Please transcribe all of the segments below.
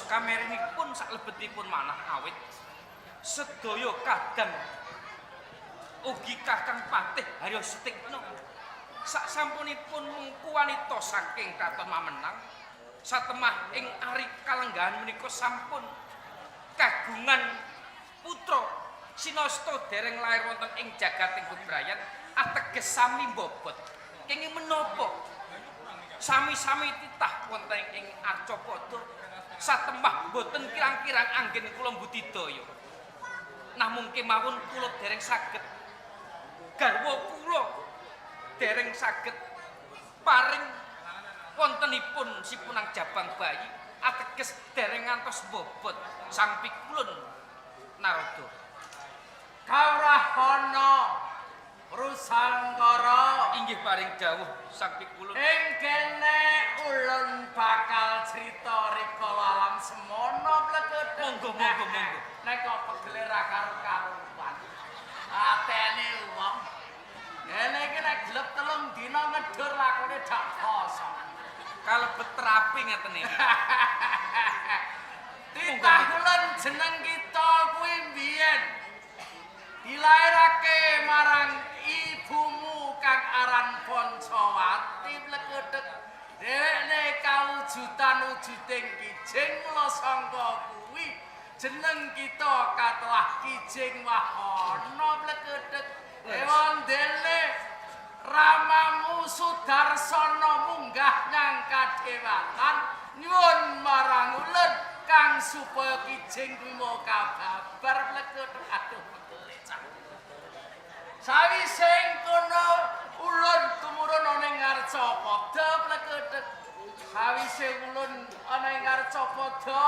Kamerinipun saklebetipun manah awit sedaya kadang ugi Kakang Patih Haryo Sutikna sak sampunipun mengku wanita saking kraton Mamenang satemah ing ari kalenggahan menika sampun kagungan putra sinasta dereng lair wonten ing jagating bebrayan ateges sami mbobot kenging menapa sami-sami titah wonten ing Arcapada satemah boten kirang-kirang anggen kula mbudidaya. Namung kemawon kula dereng saged garwa kula dereng saged paring wontenipun sipunang jabang bayi ateges dereng ngantos bobot sang pikulun Narada. Kawrahana Prusangkara inggih paring dawuh sang pikulun. Ing kene ulun bakal crita rikala alam semono plegedhe. Monggo monggo monggo. Nek kok pegele ra karo-karuan. Atene wong. Ngene iki nek gelep 3 dina ngedur lakone dak kosong. Kalebet terapi ngeten iki. Titah ulun jeneng kita kuwi mbiyen dilairake marang ibumu kang aran Poncowati plegedhek. Dhewekne kawujudan wujuding Kijing mula sangka kuwi jeneng kita katelah Kijing Wahana plegedhek. Ewandene ramamu Sudarsana munggah nyang kadewatan nyuwun marang ulun kang supaya Kijing kuwi mau kababar plegedhek. Aduh pegele cah. Sawise kono ulun tumurun ana ing Ngarcapada plegedhek. Sawise ulun ana ing Ngarcapada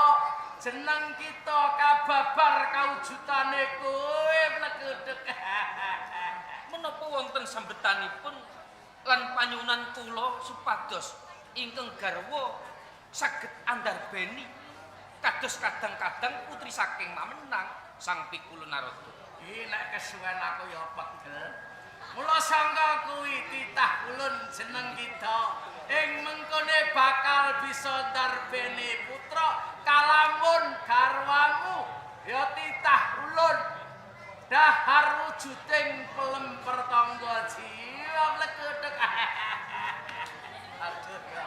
jeneng kita kababar kawujudane kowe plegedhek. Menapa wonten sambetanipun lan panyuwunan kula supados ingkang garwa saged andarbeni kados kadang-kadang putri saking Mamenang sang Pikulun Narada. Iki nek kesuwen aku ya pegel. Mula sangka kuwi titah ulun jeneng kita ing mengkone bakal bisa ndarbeni putra kalamun garwamu ya titah ulun dahar wujuding pelem pertangga jiwa plegedhek. Aduh ya.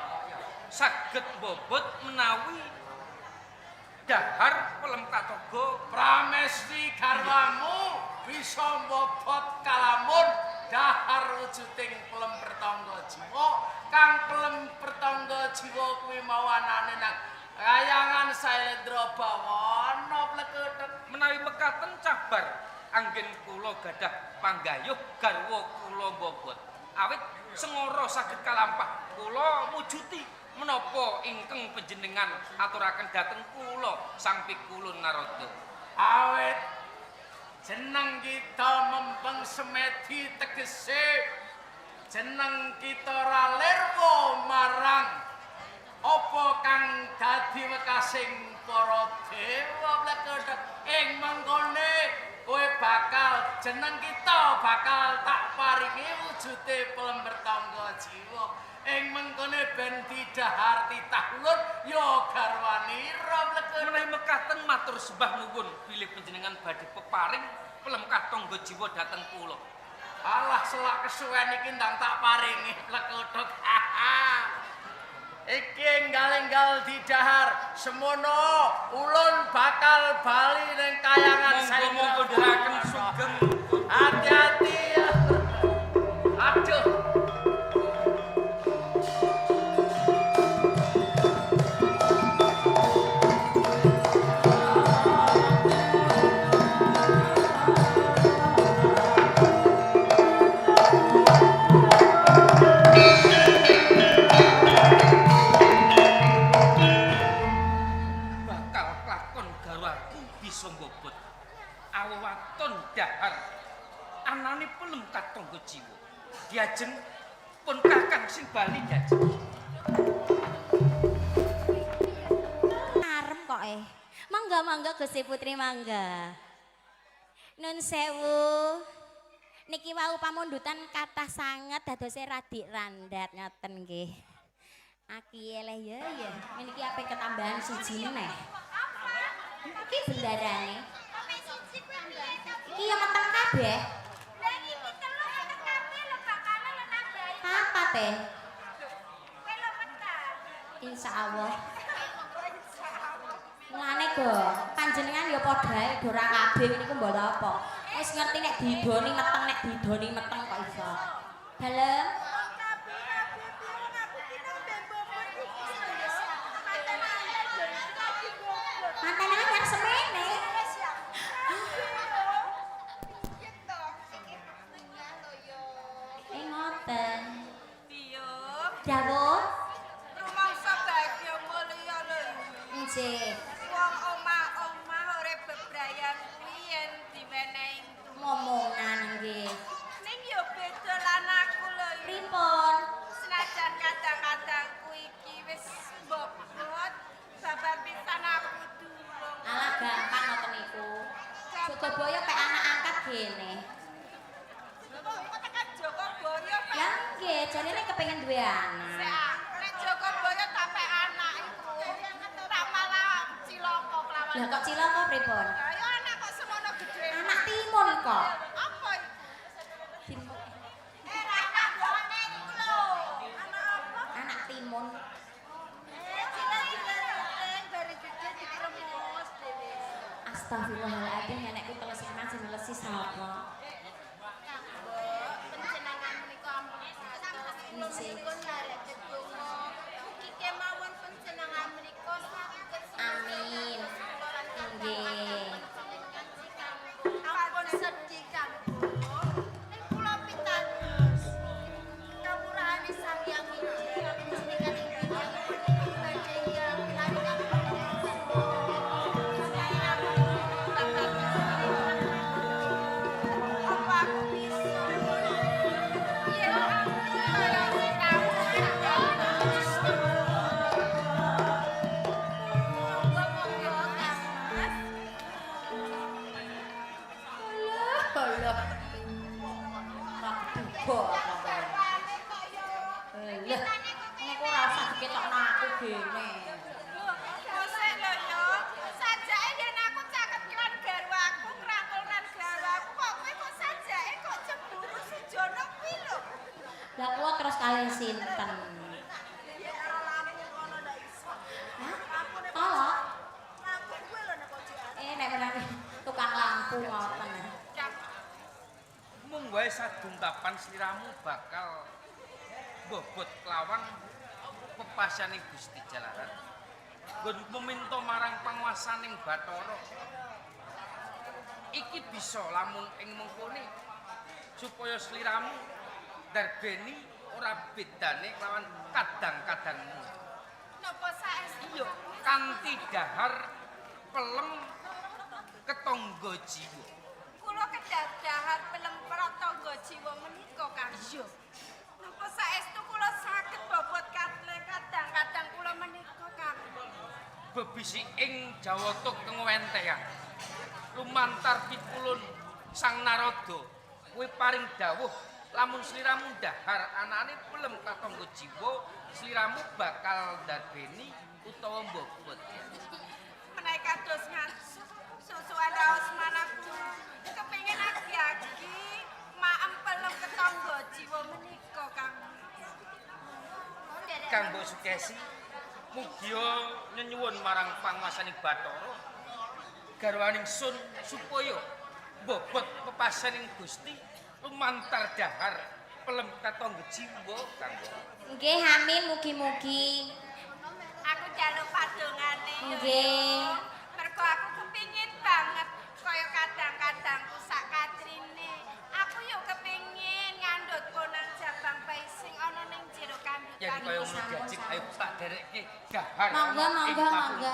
Saged mbobot menawi dahar pelem katoga. Pramesti garwamu bisa mbobot kalamun dahar wujuding pelem pertangga jiwa kang pelem pertangga jiwa kuwi mau anane nang kayangan Sailendra Bawana plekethek. Menawi mekaten cabar anggen kula gadah panggayuh garwa kula mbobot awit sengara saged kalampah kula mujuti menapa ingkang panjenengan aturaken dhateng kula Sang Pikulun Narada. Awit jeneng kita mempeng semedi tegese jeneng kita ra lirwa marang apa kang dadi wekasing para dewa plekethek. Ing mengkone kowe bakal jeneng kita bakal tak paringi wujude pelem pertangga jiwa. Ing mengkone ben didahar titah ulun ya garwanira plekethek. Menawi mekaten matur sembah nuwun bilih panjenengan badhe peparing pelem katangga jiwa dhateng kula. Alah selak kesuwen iki ndang tak paringi plekethek. Iki enggal-enggal didahar semono ulun bakal bali ning kayangan Sailendra. Monggo-monggo ndherekaken sugeng. Hati-hati ya. Aduh. Bakal lakon garwaku bisa mbobot awaton dahar anane pelem katangga jiwa. Diajeng pun kakang sing bali diajeng. Arem kok eh. Mangga mangga Gusti Putri mangga. Nun sewu. Niki wau pamundutan kathah sanget dadose radik randat ngoten nggih. Aki eleh ya ya. Niki ape ketambahan siji neh. Iki bendarane. Iki ya meteng kabeh. Apa teh? Insyaallah. Mulane go, panjenengan ya padha ae do ora kabeh niku mboten apa. Wis ngerti nek didoni meteng nek didoni meteng kok iso. Dalem manten anyar semene. Eh ngoten. Dawuh. Rumangsa bagya mulya lho. Nggih. Wong omah-omah urip bebrayan kuwi yen diwenehi Momongan nggih. Ning yo beda lan aku lho. Pripun? Senajan kadang-kadang kuwi iki wis mbobot babar pisan aku durung. Alah gampang ngoten niku. Jogobaya pek anak angkat gene. Kok tekan Jogoboyo pek. Lah nggih, jarene kepengin duwe anak. Nek Jogoboyo tak pek anak iku. Tak malah cilaka kelawan. Lah kok cilaka pripun? Ya ya anak kok semono gedhe. Anak timun kok. Apa iku? Timun. Eh anak buahane iku lho. Anak apa? Anak timun. Eh cilik-cilik bareng gedhe dikremus dhewe. Astagfirullahaladzim, nenekku telesinan sing nelesi sapa? Panjenengan menika ampun kados kula menika nderek donga. Mugi kemawon panjenengan menika saged Amin. Nggih. Ampun sedih Kang Bu. Ning kula pitados. Kamurahane Sang Hyang Wiji panjenengan ing piyambakipun badhe nglarikan. Apa aku bisa? Yen aku kaya sinau. Monggo-monggo Kang Mas. Alah, alah. Ora keduga apa. Garwane kok yo. Lah, niku ora usah diketokno aku gene. Lho, mosek lho yo. Sajake yen aku caket lan garwaku, ngrangkul lan garwaku kok kowe kok sajake kok cemburu Sujono kuwi lho. Lah kula terus kaliyan sinten? Ya ora lamun. Durung wae saduntapan sliramu bakal bobot kelawan pepasaning Gusti Jalaran. Nggon meminta marang panguwasaning Bathara. Iki bisa lamun ing mengkone supaya sliramu darbeni ora bedane kelawan kadang-kadangmu. Napa saestu? Iya, kanthi dahar pelem ketangga jiwa. Kula kedah dahar pelem pratangga jiwa menika, Kang. Iya. Napa saestu kula saged bobot kadang-kadang kula menika, Kang? Bebisi ing Jawata kenguwentehan. Lumantar pikulun Sang Narada kuwi paring dawuh lamun sliramu dahar anane pelem katangga jiwa, sliramu bakal ndarbeni utawa mbobot. Menawi kados ngaten, susukan raos manah kula kepengin agi-agi maem pelem ketangga jiwa menika, Kang. Kang Mbok Sukesi mugia nyenyuwun marang panguwasaning Bathara garwaning sun supaya mbobot pepasaning Gusti lumantar dahar pelem katangga jiwa, Kang. Nggih, amin mugi-mugi. Aku njaluk padongane. Nggih. Mergo aku kepingin banget kaya kadang-kadangku sak katrine. Aku yo kepingin ngandhut konang jabang bayi sing ana ning jero kandutan. Yen kaya ngono gajik ayo tak derekke dahar. Mangga, mangga, mangga.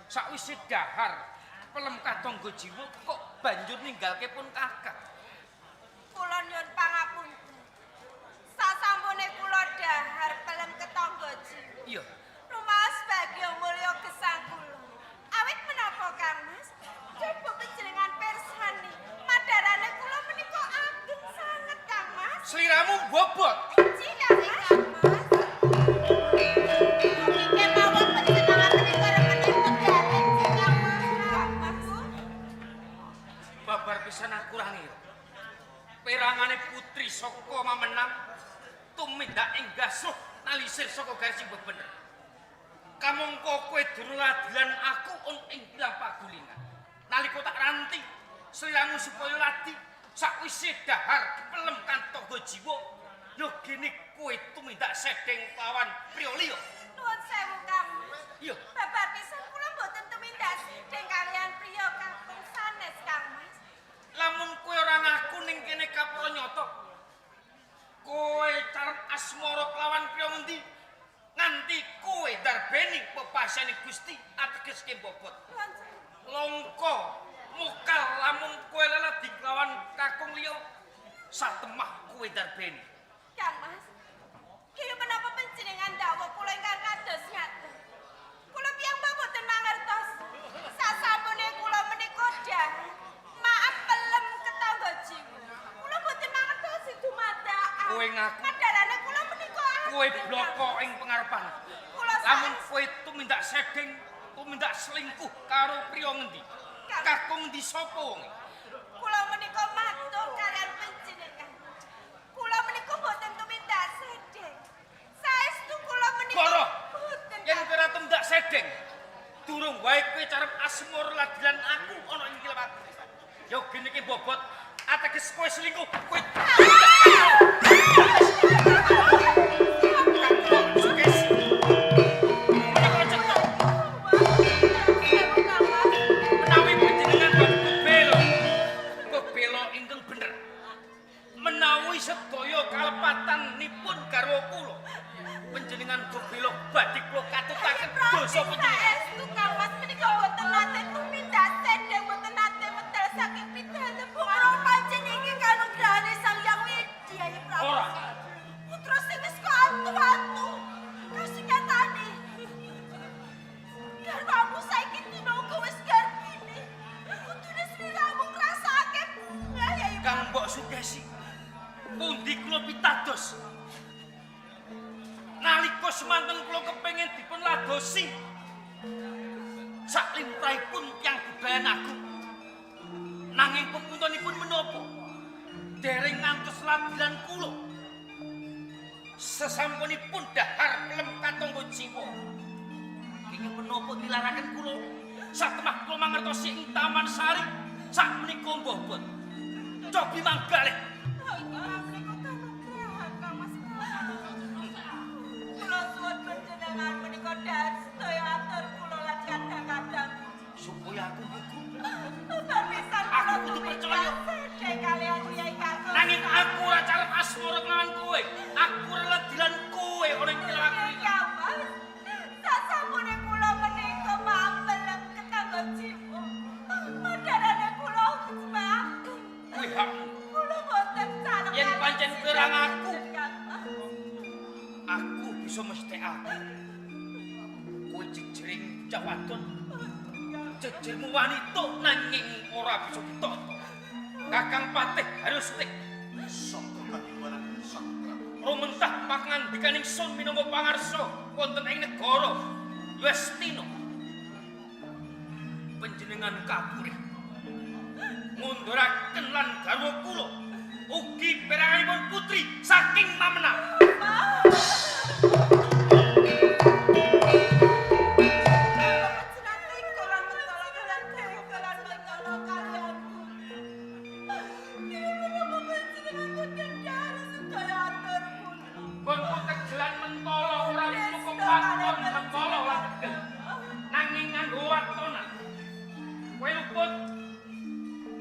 Sakwise dahar pelem katangga jiwa kok banjur ninggalke pun kakak. Kula nyuwun pangapunten. Sasampune kula dahar pelem ketangga jiwa. Iya. Rumaos bagya mulya gesang kula. Awit menapa Kang Mas? Coba panjenengan pirsani. Madarane kula menika ageng sanget Kang Mas. Sliramu bobot. Kang Mas. Pisan aku ora ngira. Perangane putri saka mamenang tumindak ing gasuh nalisir saka garis sing bener. Kamangka kowe durung ladilan aku on ing bilang pagulingan. Nalika tak ranti sliramu supaya ladi sakwise dahar pelem kantongga jiwa yo gene kowe tumindak sedeng lawan priya liya. Nuwun sewu Kang Mas. Iya. Babar pisan kula mboten tumindak sedeng kalian priya kakung sanes Kang Mas. Lamun kowe ora ngaku ning kene kapra nyata, kowe carep asmara kelawan priya ngendi nganti kowe darbeni pepasane Gusti ategeske bobot. Longko mukal lamun kowe leladi kelawan kakung liya satemah kowe darbeni. Kang Mas, kaya menapa panjenengan dawuh kula ingkang kados ngaten? Kula piyambak mboten mangertos. Sasampune kula menika dahar maaf pelem ketangga jiwa. Kula mboten mangertos dumadak ing aku. Madharane kula menika ageng. Kowe bloko ing pengarepan. Kula Lamun kowe tumindak sedeng, tumindak selingkuh karo priya ngendi? Kakung ngendi sapa wonge? Kula menika matur kaliyan panjenengan. Kula menika boten tumindak sedeng. Saestu kula menika Goro. boten. Yen kowe ora tumindak sedeng, durung wae kowe carep asmara ladilan aku ana ing kilewat. Ya gene iki bobot ateges kowe selingkuh, kowe Sukesi. Menika cetha Sewu Kang Mas. menawi panjenengan bebela, bebela ingkang bener. Menawi sedaya kalepatanipun garwa kula, panjenengan bebela badhe kula katutaken dosa panjenengan. Saestu Kang Mas menika boten nate tumindak sedeng, boten nate medal saking pidalem. Kula pancen iki kanugrahane Sang Hyang Widhi Ayi Prabu. Ora. Putra sing wis atu-atu. Kasunyatane. Garwamu saiki dina uga wis garbine. Kudune sliramu ngrasakake bungah ya Ibu. Kang Mbok Sukesi, pundi kula pitados? Nalika semanten kula kepengin dipun ladosi saklimprahipun tiyang budayan agung. Nanging pepuntonipun menapa? Dereng ngantos ladilan kula. Sesampunipun dahar pelem katangga jiwa. Kenging menapa nilaraken kula? Satemah kula mangertosi ing Taman Sari sakmenika mbobot. Cobi manggalih. Menika kanugrahan Kang Mas. Kula suwun panjenengan menika dhahar sedaya atur kula lan kadang-kadang. Supaya aku gugup. Perpisan Aku kudu percaya. Sedhe kaliyan Kyai Kakung. Nanging aku ora carep asmara kelawan kowe. Aku ora ledilan kowe ora ing aku. Kang Mas. Sasampune kula menika mampelem ketangga jiwa. Madharane kula maaf. Kuwi hakmu. Kula boten carep. Yen pancen kowe ora ngaku. Kang Mas. Aku bisa mesthekake. Kowe jejering bocah wadon. Jejermu wanita nanging ora bisa ditata. Kakang Patih harus tik Saka katiwaran Sang Prabu. rumentah pangandikaning sun minangka pangarsa wonten ing negara Westina. Panjenengan kapurih ngunduraken lan garwa kula ugi peranganipun putri saking Mamenang. Bangku tegelan mentala ora cukup waton mentala lan tegel. Nanging nganggo watonan. Kowe luput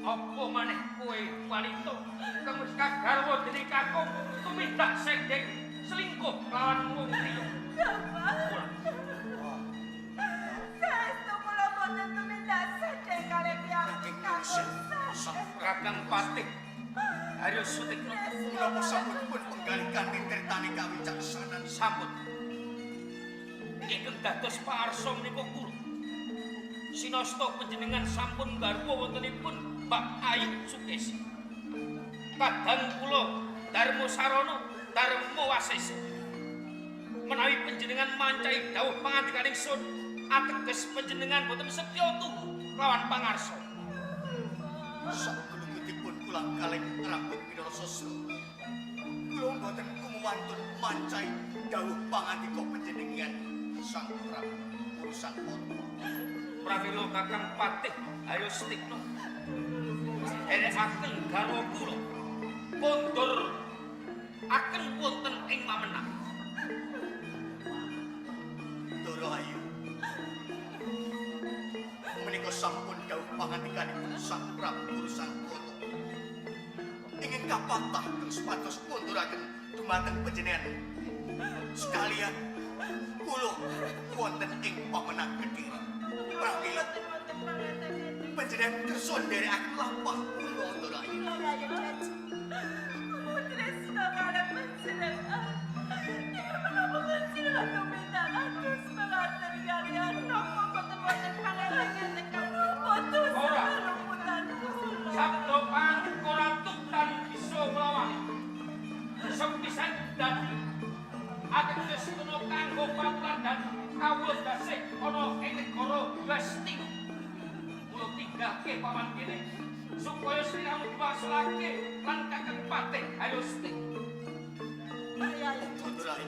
apa maneh kowe wanita kang wis kagarwa dening kakung tumindak sendeng selingkuh lawan wong liya. Ora. Kakang Patih Haryo Sutikno Menapa sampun pun penggalih kanthi tirtane kawicaksanan sampun. Ingkang dados pangarsa menika kula. Sinasta panjenengan sampun garwa wontenipun Mbak Ayu Sukesi. Kadang kula Darma Sarana Darma Wasesa. Menawi panjenengan mancai dawuh pangandikaning sun, ateges panjenengan boten setya tuhu lawan pangarsa. Sakelukutipun kulang kaleng rambut pinara sasra. Kula mboten kumuwantun mancai dawuh pangandika panjenengan Sang Prabu Purusantara. Pramila Kakang Patih Haryo Sutikno derekaken garwa kula kondur aken wonten ing Mamenang. Ndara Ayu. Menika sampun dawuh pangandikanipun Sang Prabu Purusantara. Ingin kapatah kang supados munduraken dumateng panjenengan sekalian kula wonten ing Pamenang Kediri. Pramila panjenengan kersa nderekaken lampah kula Ndara Ayu. Ora. Sabda pangandika ratu tan bisa nglawani. Sepisan Pancake papan kene supaya sliramu diwasulake lan Kakang Patih Hayosti. Rai.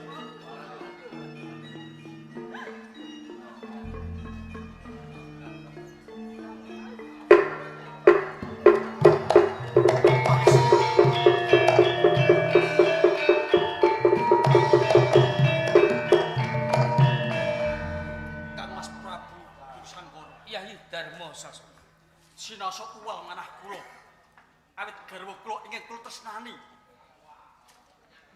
Kang Mas Prabu Sangkara. Yayi Darma Sasana. Sinasa uwal manah kula. Awit garwa kula ingkang kula tresnani.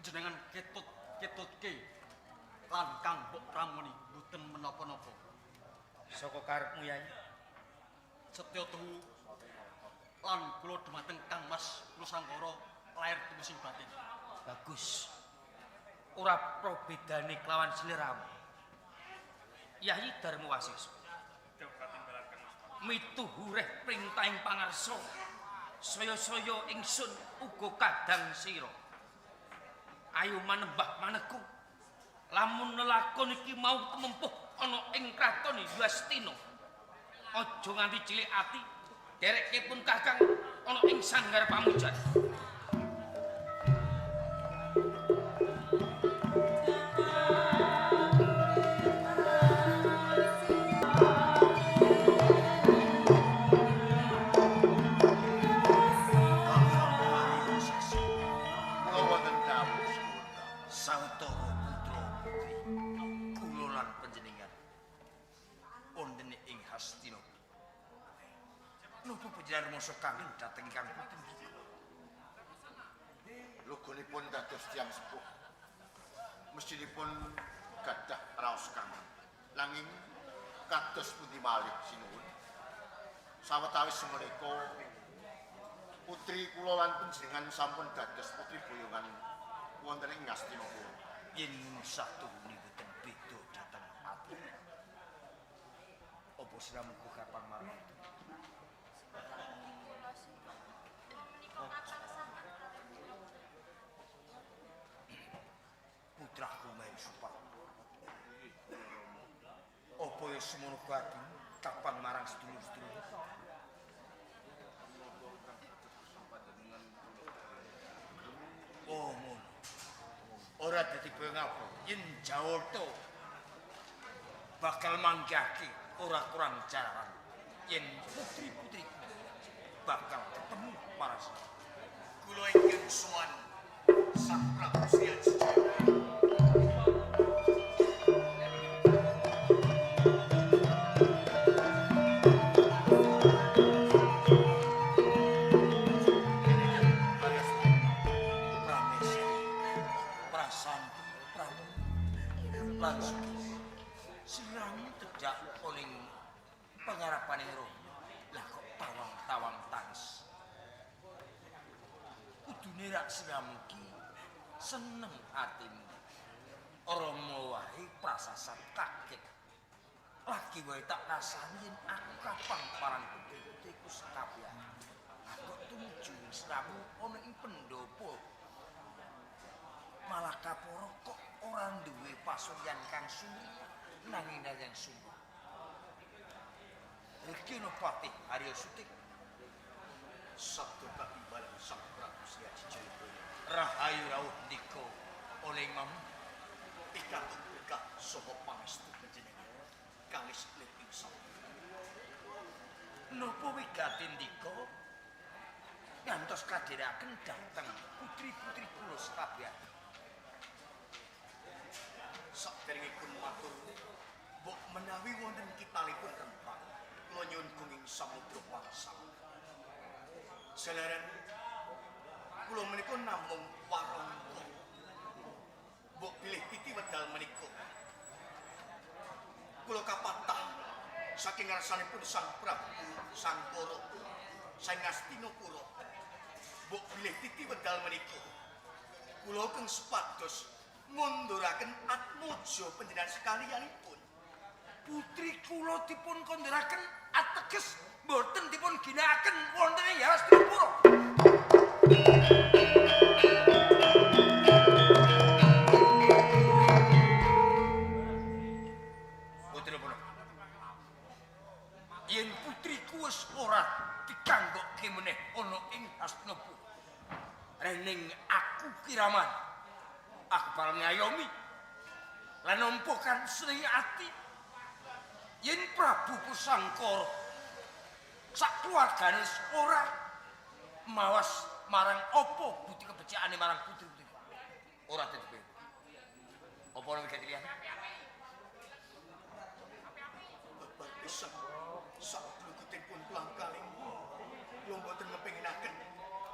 Jenengan ketut-ketutke lan Kang Mbok Pramoni mboten menapa-napa. Saka karepmu Yayi. Setya tuhu lan kula dumateng Kang Mas Nusantara lair tumusing batin. Bagus. Ora probedane kelawan sliramu. Yayi Darma Wasesa. Mituhu reh printahing pangarsa. Saya-saya ingsun uga kadang sira. Ayo manembah maneku. Lamun lelakon iki mau tumempuh ana ing kraton Yastina. Aja nganti cilik ati, derekke pun Kakang ana ing sanggar pamujan. Kula wonten dawuh suwun. Sawetara putra putri kula lan panjenengan wonten ing Hastinapura. Napa panjenengan masa kangen dhateng ingkang putri? Lugunipun dados tiyang sepuh. Mestinipun gadah raos kangen. Nanging kados pundi malih sinuwun. Sawetawis semenika putri kula lan panjenengan sampun dados putri boyongan wonten ing Ngastinapura. Yen ngono satuhune boten beda dhateng ati. Apa sliramu kapan marang? Putraku Mayu Supa. Apa ya semono atimu kapan marang sedulur-sedulur? Oh ngono. Ora dadi bengap yen Jawata bakal manggake ora kurang jaran yen putri-putriku bakal ketemu para Kula ingkang sowan Sang Prabu Sri Ajijaya. Prameswari, Prasanti, Pramu, lan Sukesi. Sliramu tedak oling pangarapaning Rama. Lah kok tawang-tawang tangis. Kudune rak sliramu ki seneng atimu. Rama wae prasasat kaget. Lagi wae tak rasani yen aku kapan parang putri-putriku sekabehane. Aku tumuju sliramu ana ing pendopo. Malah kaporo kok ora duwe pasuryan kang sumriyah nanging yang sungguh. Regina Patih Arya Sutik Sabda katimbalan Sang Prabu Sri Ajijaya. rahayu rawuh ndika oleh mamu Pikantuk berkah saha pangestu panjenengan. Kalis lir ing sawetara. Napa wigati ndika ngantos kadheraken dhateng putri-putri kula sekabehane. Saderengipun matur, mbok menawi wonten kitalipun rempang, kula nyuwun gunging samudra wangsa. Jalaran kula menika namung warangka. Mbok bilih titi wedal menika. Kula kapatah saking ngarsanipun Sang Prabu Sangkara saking Ngastinapura. Mbok bilih titi wedal menika. Kula keng supados ngunduraken atmojo panjenengan sekalianipun. Putri kula dipun konderaken ateges mboten dipun ginakaken wonten ing Hastinapura. Putri punapa? Yen putriku wis ora dikanggokke meneh ana ing Hastinapura. Rening aku kiraman. Aku bakal ngayomi lan nampa kaseneng ati yen Prabu Pusangkara sak keluargane wis ora mawas marang apa budi kebecikane marang putri-putriku. Ora dadi. Apa ana wigati liyane? Babar pisan sak blukutipun pulang kaling kula mboten ngepenginaken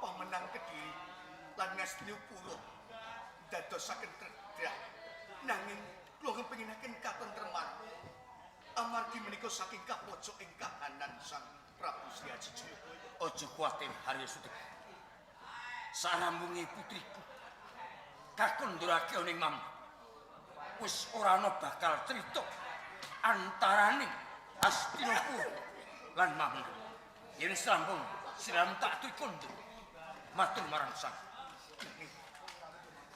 pamenang Kediri lan Ngastinapura dadosaken tredhah, nanging kula ngepenginaken katentreman amargi menika saking kapojok ing kahanan Sang Prabu Sri Aji Jayabaya. Aja kuwatir Haryo Sudek. Sarampunge putriku kakundhurake ning Mam. Wis ora ana bakal crita antarane Hastinapura lan Mam. Yen wis rampung, siram tak kondur. Matur marang Sang.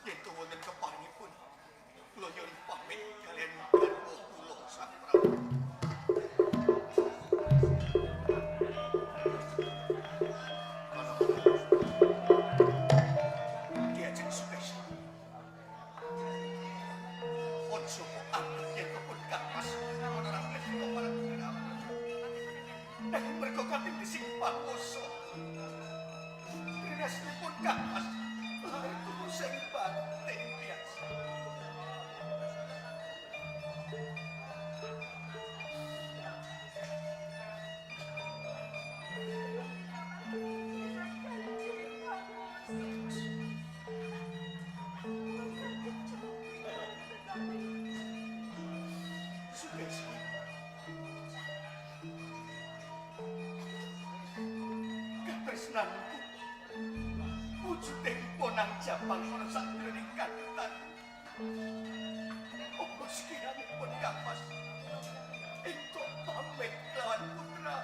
Yen to wonten keparingipun kula nyuwun pamit kaliyan garwa kula Sang Prabu. Diajeng Sukesi. Aja kok anggep yen kepun kapas ana ra kresna marang Prabu. Nanging merga katindhi sing panguwasa. Tresnipun kapas lahir tulus ing batin biasa. Sukesi. Katresnanku wujuding ponang Japang ana sakjroning kandutan. Apa sekiranipun kapas entuk pamit lawan putra.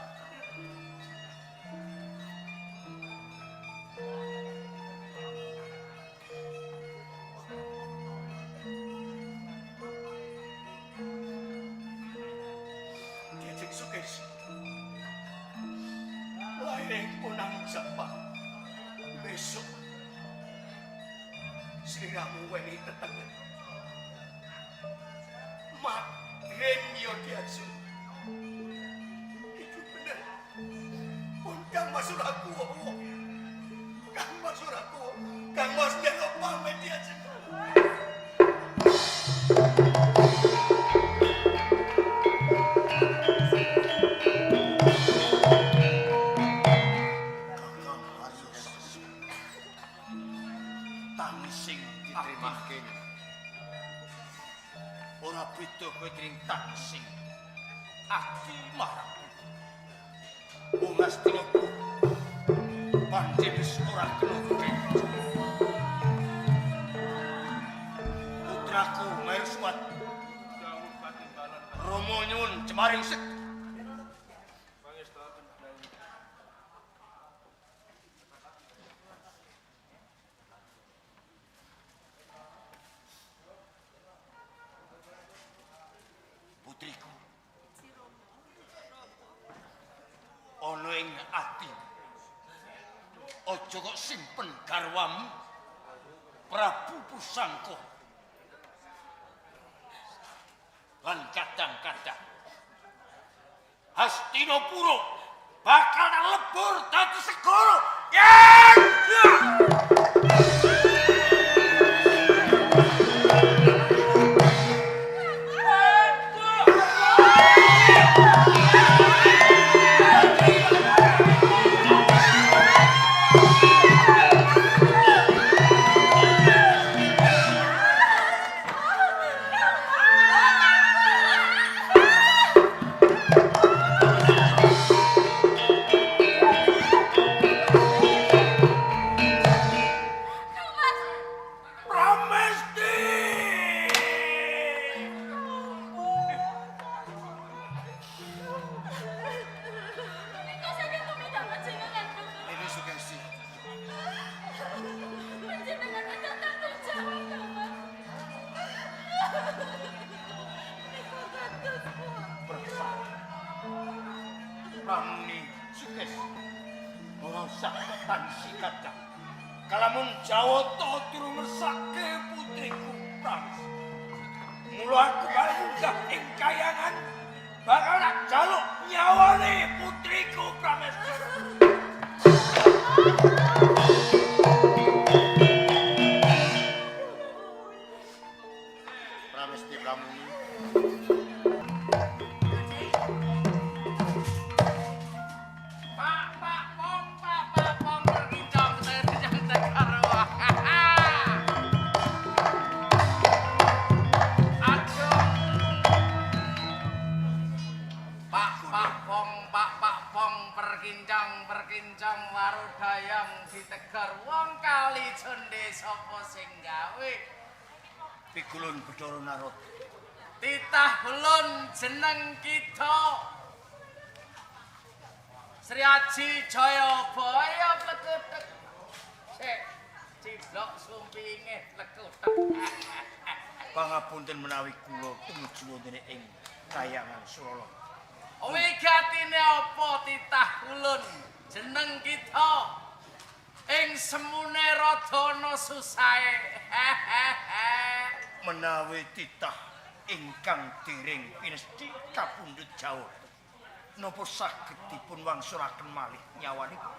Diajeng Sukesi. Lahir ponang Japang besok sliramu wenehi tetengen. Madrem yo diajeng. Iki bener. Pun Kang Mas ora kuwowo. Kang Mas ora kuwowo. Kang Mas njaluk pamit diajeng. Kakang Haryo Sudek. Tangsing ditrimake. Ora beda kowe dening tangsing. Ati marang putri. Wong Hastinapura pancen wis ora kena kekeco. Putraku Mayuswat. Rama nyuwun jemaring sek. Putriku. Ana ing ati. Aja kok simpen garwamu Prabu Pusangka. Lan kadang-kadang Hastinapura bakal lebur dadi segara. Ya! Kang Pramuni sukses. Ora usah tangsi kadang. Kalamun Jawata durung ngersake putriku Pramesti. Mula aku bali munggah ing kayangan bakal tak jaluk nyawane putriku Pramesti. Pramesti Pramuni. Pak pak pong pak pak pong terkincong terkincong tekaro. Aduh. Pak pak pong pak pak pong perkincong perkincong warudayang ditegar wong kali jonde sapa sing gawe. Pikulun Bedhara Narada. Titah ulun jeneng kita Sri Aji Jayabaya plekutek. Sik, ciblok sumpinge plekutek. Pangapunten menawi kula tumuju wonten ing kayangan Suralaya. Wigatine apa titah ulun jeneng kita ing semune rada ana susahe. Menawi titah ingkang dereng pinesti kapundhut Jawata, napa saged dipun wangsulaken malih nyawanipun?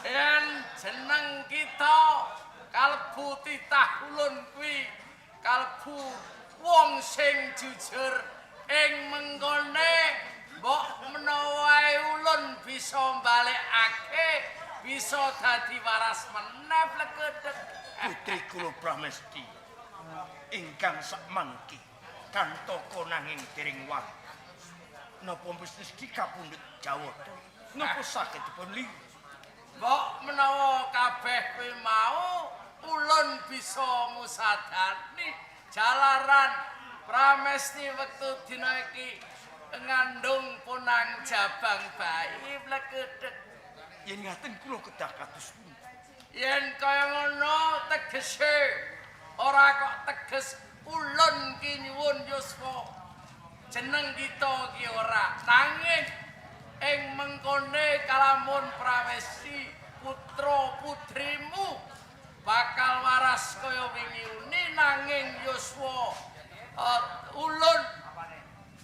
Yen jeneng kita kalebu titah ulun kuwi kalebu wong sing jujur ing mengkone mbok menawa ulun bisa mbalekake bisa dadi waras meneh plegedhek. Putri kula Pramesti ingkang sakmangke kantaka nanging dereng wali, napa mesti kapundhut Jawata? Napa saged dipun liru? Mbok menawa kabeh kuwi mau ulun bisa ngusadani jalaran Pramesti wektu dina iki ngandung punang jabang bayi plegedhek. Yen ngaten kula kedah kados pundi? Yen kaya ngono tegese ora kok teges ulun ki nyuwun yuswa jeneng kita ki ora, nanging ing mengkone kalamun Pramesti putra putrimu bakal waras kaya wingi uni nanging yuswa ulun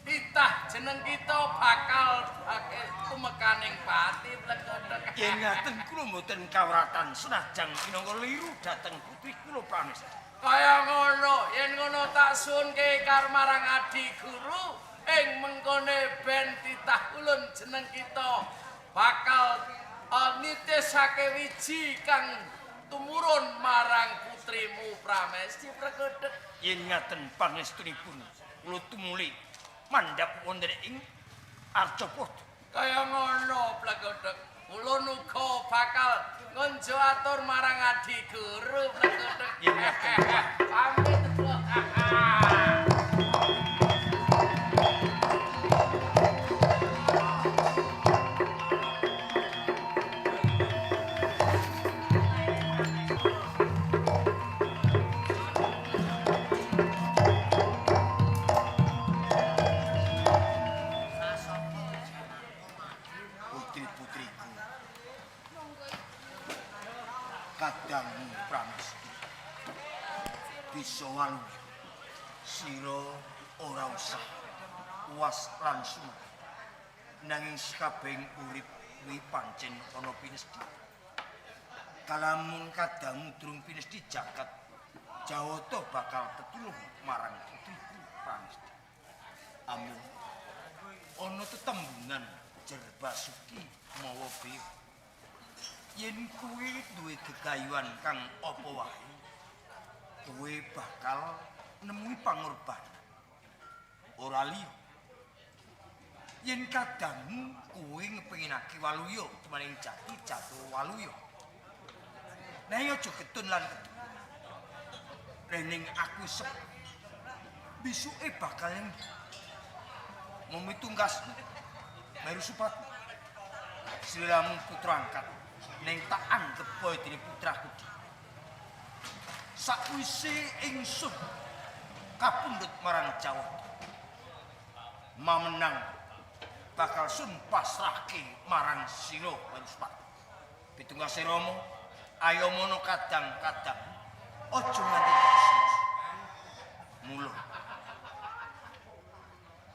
titah jeneng kita bakal tumekaning pati plegedhek. Yen ngaten kula mboten kawratan senajan pinangka liru dhateng putri kula Pramesti. Kaya ngono, yen ngono tak suwunke karo marang adi guru ing mengkone ben titah ulun jeneng kita bakal nitisake wiji kang tumurun marang putrimu Pramesti pregedhek. Yen ngaten pangestunipun kula tumuli mandhap wonten ing Arcapada. Kaya ngono plegedhek. Ulun uga bakal ngonjo atur marang adi guru plegedhek. Yen ngaten pamit. Putri-putriku, kadangmu Pramesti bisa waluya, sira ora usah was lan sumeh, nanging sakabehing urip kuwi pancen ana pinesti. Kalamun kadangmu durung pinesti jagat Jawata bakal tetulung marang putriku Pramesti. Amung ana tetembungan Jer Basuki mawa biya. Yen kuwi duwe gegayuhan kang apa wae, kowe bakal nemui pangorbanan. Ora liya. Yen kadangmu kowe ngepinginake waluya tumaning jati jatuh waluya. Nanging aja getun lan ketun. Rening aku sep bisuke bakal memitungkas Meru Supati. Sliramu putra angkat ning tak anggep kaya dene putraku. Sakwise ingsun kapundhut marang Jawata, mamenang bakal sun pasrahke marang sira Banyuspati. Pitungase Rama, ayo mono kadang-kadang aja nganti kasus. Mula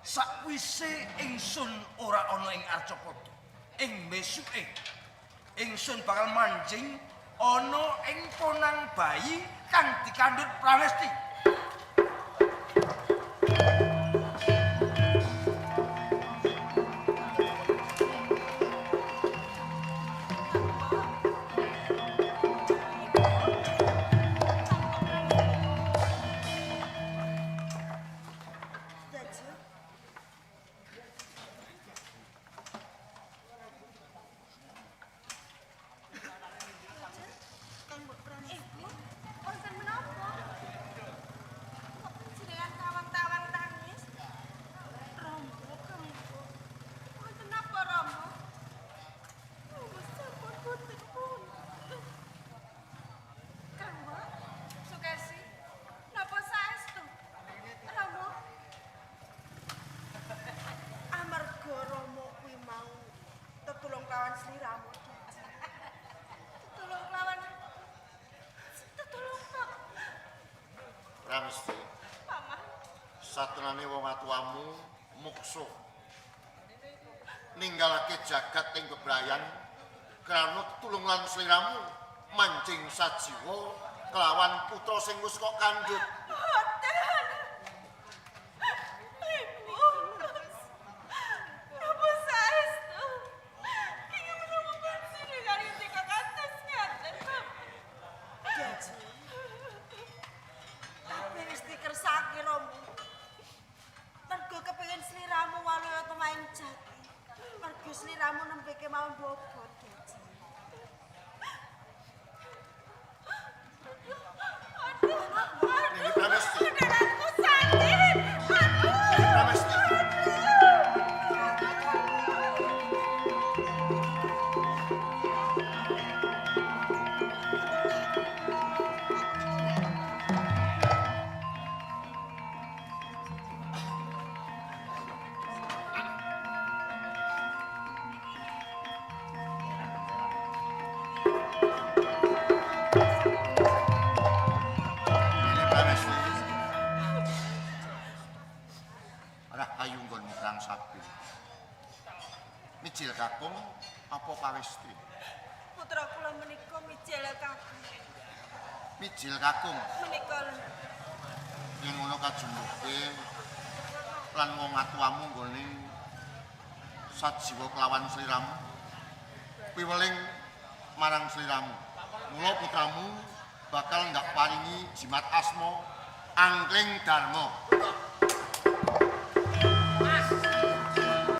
sakwise ingsun ora ana ing Arcapada, ing besuke ingsun bakal manjing ana ing ponang bayi kang dikandhut Pramesti. Ibu, wonten menapa? Kok panjenengan tawang-tawang tangis? Romo, Kang Ibu. Wonten napa, Romo? Romo sampun boten wonten. Kang Mbok, Sukesi, napa saestu? Romo. Amarga Rama kuwi mau tetulung kawan sliramu. Tetulung kelawan tetulung Pak. Pramesti, Paman. satenane wong atuamu muksa ninggalake jagat ing bebrayan krana tulung lan sliramu mancing sajiwa kelawan putra sing wis kok kandhut. Boten. Ibu. Napa saestu? Iki menapa panjenengan ngendika kados ngaten, Bapak? Gaji. Kabeh wis dikersake Rama. Mergo kepengin sliramu waluya tumaing jati. Mergo sliramu nembe kemawon bobot, Gaji. Aduh, Nini Pramesti, aduh, sakit. Aduh. Nini Pramesti. Nini Pramesti. Rahayu nggonmu perang sapi. Mijil kakung apa pawestri? Putra kula menika mijil kakung. Mijil kakung Menika lho. yen ngono kajumuke lan wong atuamu nggone sajiwa kelawan sliramu. Piweling marang sliramu. Mula putramu bakal ndak paringi jimat asma Angkling Darma.